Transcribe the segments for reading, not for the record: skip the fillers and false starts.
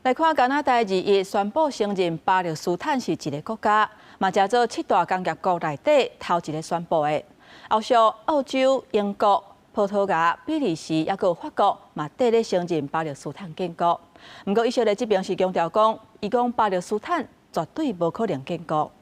來看加拿大二一宣布承認巴勒斯坦是一个國家，嘛成做七大工業國內底頭一个宣布的。後續澳洲、英國、葡萄牙、比利時抑閣法國嘛綴咧承認巴勒斯坦建國。毋過以色列這邊是強調講，伊講巴勒斯坦絕對無可能建國。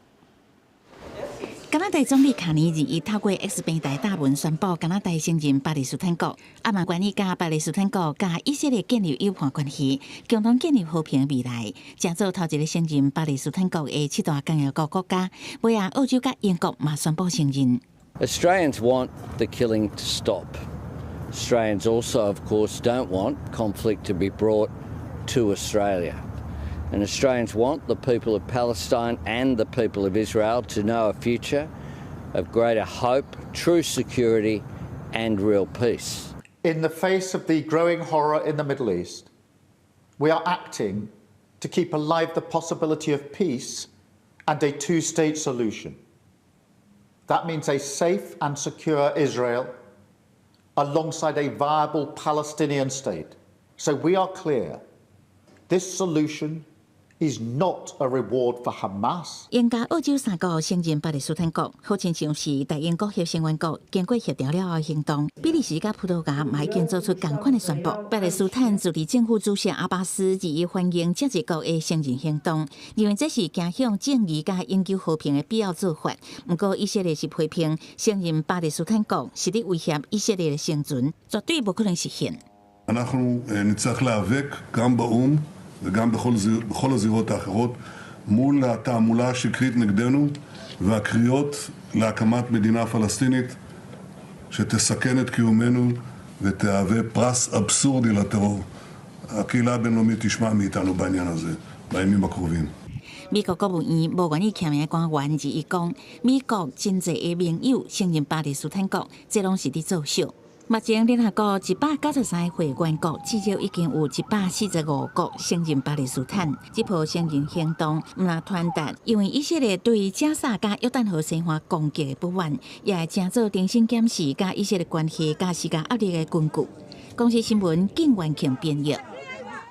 加拿大總理卡尼二一透過 X 平台貼文宣布，加拿大承認巴勒斯坦國，啊嘛願意佮巴勒斯坦國佮以色列建立友伴關係，共同建立和平未來。成做頭一个承認巴勒斯坦國的七大工業國國家，尾仔澳洲佮英國嘛宣布承認。 Australians want the killing to stop. Australians also, of course, don't want conflict to be brought to Australia. And Australians want the people of Palestine and the people of Israel to know a future of greater hope, true security, and real peace. In the face of the growing horror in the Middle East, we are acting to keep alive the possibility of peace and a two state solution. That means a safe and secure Israel alongside a viable Palestinian state. So we are clear, this solution is not a reward for Hamas. 英加澳洲三國承認巴勒斯坦國，好親像是大英國協成員國經過協調了後行動。比利時佮葡萄牙嘛已經做出仝款的宣布。巴勒斯坦自治政府主席阿巴斯二一歡迎這一國的承認行動，認為這是走向正義佮永久和平的必要做法。毋過以色列是批評承認巴勒斯坦國是佇威脅以色列的生存，絕對無可能實現。 אנחנו נצטרך להיאבק גם באו"ם וגם בכל הזירות האחרות מול התעמולה השקרית נגדנו והקריאות להקמת מדינה פלסטינית שתסכן את קיומנו ותהווה פרס אבסורדי לטרור. הקהילה הבינלאומית תשמע מאיתנו בעניין הזה בימים הקרובים. 美國國務院無願意簽名的官員二一講，美國真濟的盟友承認巴勒斯坦國，這攏是佇作秀。目前聯合國193個會員國，至少已經有145國承認巴勒斯坦。這波承認行動毋但傳達，因為以色列對加薩佮約旦河西岸攻擊的不滿，也會成做重新檢視佮以色列關係佮施加壓力的根據。公視新聞，靳元慶編譯。